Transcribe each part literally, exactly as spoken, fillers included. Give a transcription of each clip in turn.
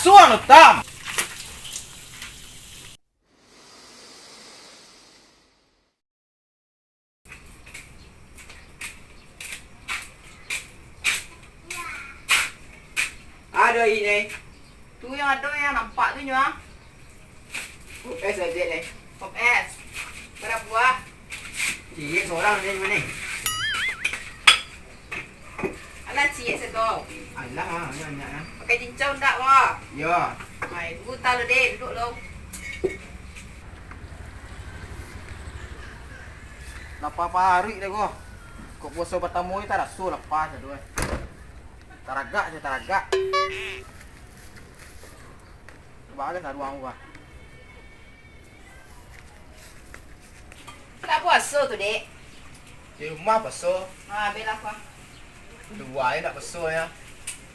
Suang lo, Tam. Ado ini. Tu yang ado yang nampak tu nyo ah. Pop es aja deh. Pop es. Bara buah? Ciek sorang ni mah ni. Alah ciek sato. Alah, banyak-banyak lah. Pakai cincau ndak ko? Yo. Ai, buta lo deh, duduk lo. Lapa paruik deh ko. Kok puaso patamo ni taraso lapa sado eh. Taragak se taragak. Coba aja saruang ko. Ndak puaso tu, Dek? Di rumah puaso. Ha, belah, Pak. Di lua ndak puaso, yo.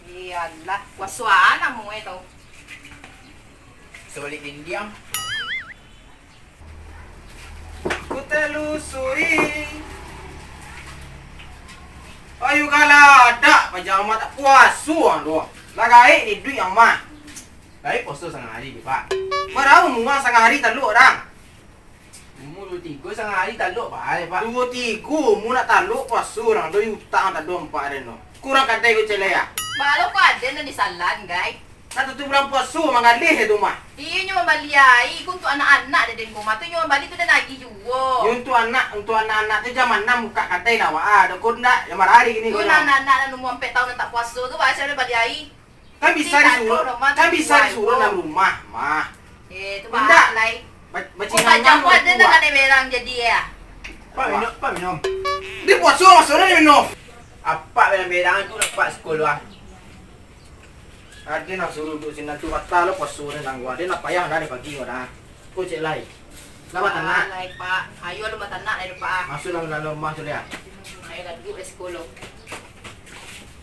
Iyolah, puaso a namo e tu? Puaso baliak dindiang. Ku telusuri. Ayu galadak, paja mah tak puaso ang tu. Lah gaek di duit ang mah. Gaek puaso sangari, Pak. Bara umua sangari talok, dang? Umua duo tigo sangari talok, Pak, ai, Pak. Duo tigo umua nak talok puaso urang, doi utang tak ado ampak den tu. Kurang kadai ko celek, ah. Balo ko aden nan disalan, gai. Nak tutuik bulan puaso, manggaleh tu mah. Iyo, nyo mambali ai, ko untuak anak-anak dek den ko mah. Tu nyo mambali tu den agiah juo. Yo, untuak anak, untuak anak-anak tu jam anam bukak kadai lah, wak, ah. Ado ko ndak, jam marari kini ko. Tu nan anak-anak nan umua ampek taun nan tak puaso tu, baa sia den bali ai? Kan bisa disuruah, kan bisa disuruah dalam rumah, mah. Eh, tu indak. Ba-, bacingau paja ko aden nan kanai berang jadi, yo. Pak, minum, Pak, minum. Di puaso, maso den minum. Apak berang-berang tu, Pak, sekolah. Aden nan suruh duduak sinan tu, batal lo puaso den tangguang. Aden lah payah lah dari pagi ko dah. Ko cek lai. Lah batanak. Alai, Pak. Ayo, alun batanak lai, Pak, ah. Masuak dalam, dalam rumah tu, liak. Hmm, ayo lah, duduak di sekolah.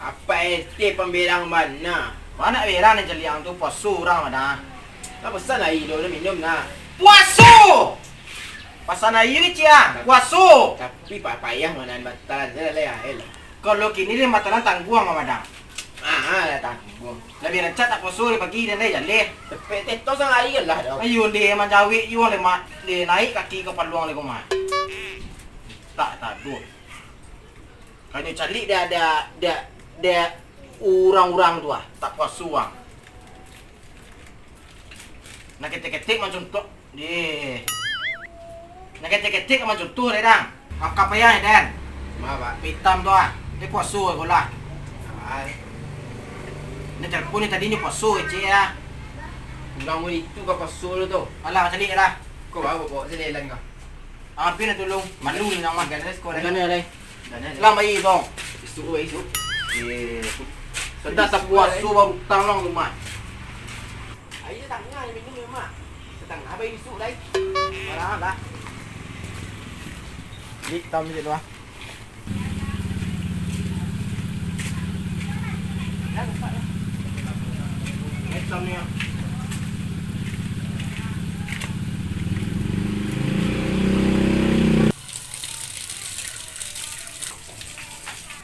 Apak R T pamberang bana. Baa nak berang nan caliak ang tu, puaso urang, Madan. Lah pasan aia dulu, minum nah. Puaso! Pasan aia kecek ah, puaso! Tapi pa-, payah Madan, batal se lah, yo, lah. Kalau kini den batalan tangguang, Madan. Ah, ah, lah tangguang. Labiah rancak tak puaso dari pagi den lai jaleh. Tepek teto sangari lah doh. Ayo, ndeh manjawek juo lai, Mak. Ndeh naik kaki ka paluang lai ko, Mak. Tak taduah. Kanai caliak dek, dek, dek, dek urang-urang tu ah, tak puaso ang. Nah, ketek-ketek macam tu. Deh. Nah, ketek-ketek macam tu deh, dang. Makan payah, Den. Ma, Pak? Pitam tu ah. Ni puaso ko lah. Ah. Ni telepon ni tadi ni puaso, cek ah. Urang mun itu ka puaso lo tu. Alah, caliak lah. Ko bawa, bawa sini lan ko. Abih nak tolong. Malu ni nang mah. Ganas ko, Dek. Ganas, Dek. Ganas, Dek. Lah, mai dong. Isuk, weh, isuk. Eh, sudah tak puaso baru utang lah rumah. Aia satangah minum, Mak. Satangah bai isuk, Dai. Marah lah. Hitam je tu ah.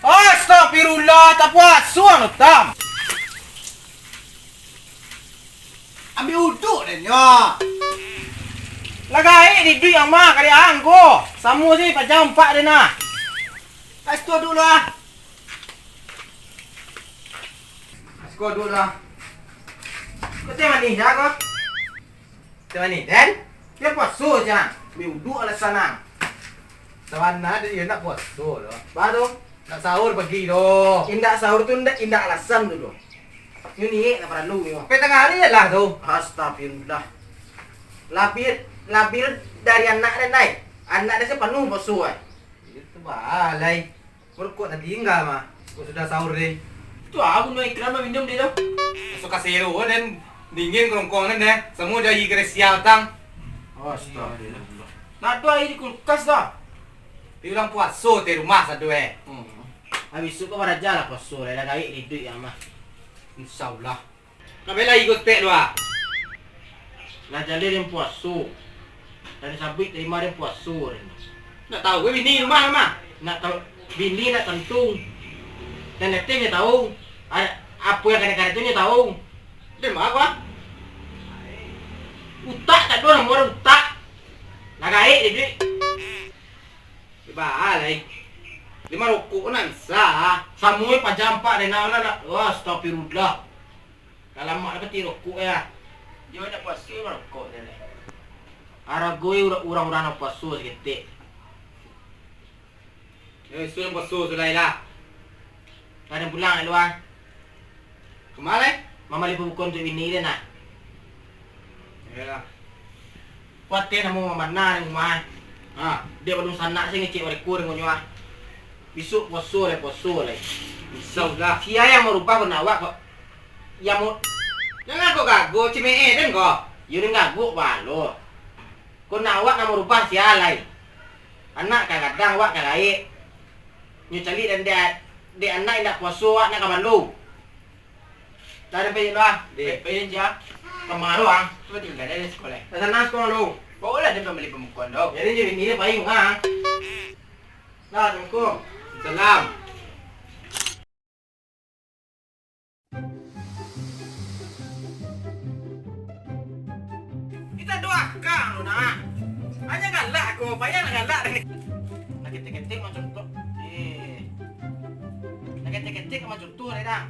Astagfirullah, tak puaso ang, Tam. Ambiak uduk den nyo. Lah gaek di duit ang mah, kali ang ko. Samo se paja ampak den nah. Ka situ dulu ah. Ka situ dulu ah. Ko teh manih dah ko. Teh manih, den? Teh puaso se nah. Ambiak uduk lah sanang. Sabana den iyo nak puaso doh. Baru. Nak sahur pagi tu. Indak sahur tu indak, indak alasan tu doh. Nyo niek lah paralu nyo. Pai tangah ari lah tu. Astagfirullah. Labiah, labiah dari anak den, Dai. Anak den se panuah puaso ai. Itu baa lai. Baru kok tatingga mah. Kok sudah sahur deh. Tu aku nak iklan mah minum deh tu. Masuk kasero den dingin kerongkong den deh. Samo jo aia Gresia tang. Astagfirullah. Nak tu aia di kulkas dah. Pi ulang puaso teh rumah sado eh. Hmm. Abih tu ko baraja lah puaso lai, lah gaek di duit ang mah. Insyaallah. Ka bela iko tek lu ah. Lah jaleh den puaso. Tadi sabuik tarimo den puaso den. Nak tahu gue bini rumah mah. Nak tahu bini nak tantu. Dan leteh nyo tahu. A-, apo yang kanai karajo nyo tahu. Dek ma ko? Utak tak ado namo utak. Lah gaek dek. Baa lai. Dek ma rokok nan sa. Samuai pajam pak dek nak lah. Astagfirullah. Kalamak lah peti rokok ya. Yo nak puaso marokok dek. Arago urang-urang nan puaso saketek. Eh, sudah puaso sudah lah. Kadang pulang dulu ah. Kama lai? Mambali pabuko untuak bini den nah. Iyolah. Kuateh namo mamana di rumah. Ha. Dek balun sanak se ngecek bareko dengonyo ah. Bisuak puaso lai, puaso lai. Bisa lah. Sia yang marubah ko nak awak ko. Yang mau. Jangan kok gago, cimeeh den ko. Yo den gago balo. Ko nak awak nak marubah sia lai. Anak ka gadang, awak ka gaek. Nyo caliak dan dek, dek anak indak puaso, awak nak ka malu. Dah den pai lah. Deh. Pai, pai den, Cak. Kama lo, ah? Tu tingga dari sekolah. Dah sanang sekolah lo. Bawa lah den pambali pamukuan tu. Jadi jadi ni pai, ah. Dah, assalamualaikum. Salam. Kita doakan lo nak. Hanya galak ko, payah nak galak ni. Nak ketek-ketek macam tu. Eh. Nak ketek-ketek macam tu, Reda.